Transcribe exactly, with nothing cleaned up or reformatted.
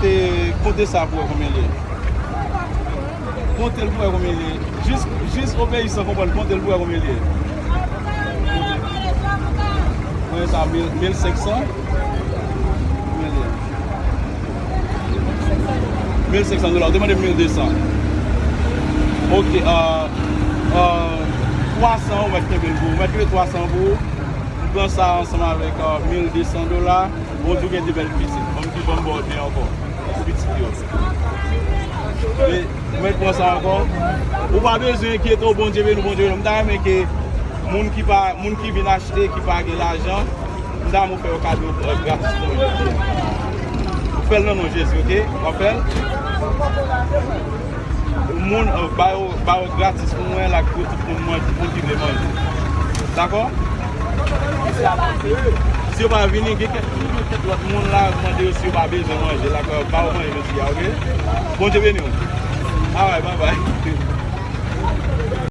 E konte sa pou wè konbyen l ye. Konte l pou wè konbyen l ye. Jis, jis obeyi san konprann, konte l pou wè konbyen l ye. Konbyen sa, mil, mil senk san? Konbyen l ye? Mil senk san dola, ou te mande mil de san. Ok, euh, euh, twa san, ou mèt kenbe l pou ou. Ou mèt kenbe twa san pou ou. M pran sa ansanm avèk, euh, mil de san dola. Bondye gen de bèl pitit. Ban m di, ban m ba w de ankò. Pou pitit yo. E, ou mèt pran sa ankò. Ou pa bezwen enkyete w, Bondye beni w, Bondye beni w. M ta renmen ke moun ki pa, moun ki vin achte, ki pa gen lajan, m ta renmen w fè yo kado, euh, gratis pou mwen jodi a. Ou fè l nan non Jezi, ok? W ap fè l? Moun, euh, ba yo, ba yo gratis pou mwen, l ak pou tout moun, mwen, tout moun ki vle manje. Dakò? Si yo pa vini, gen kèk, gen kèk lòt moun la, mande yo si yo pa bezwen manje, l ak, euh, ba yo manje jodi a, ok? Bondye beni w. Alright, bye bye.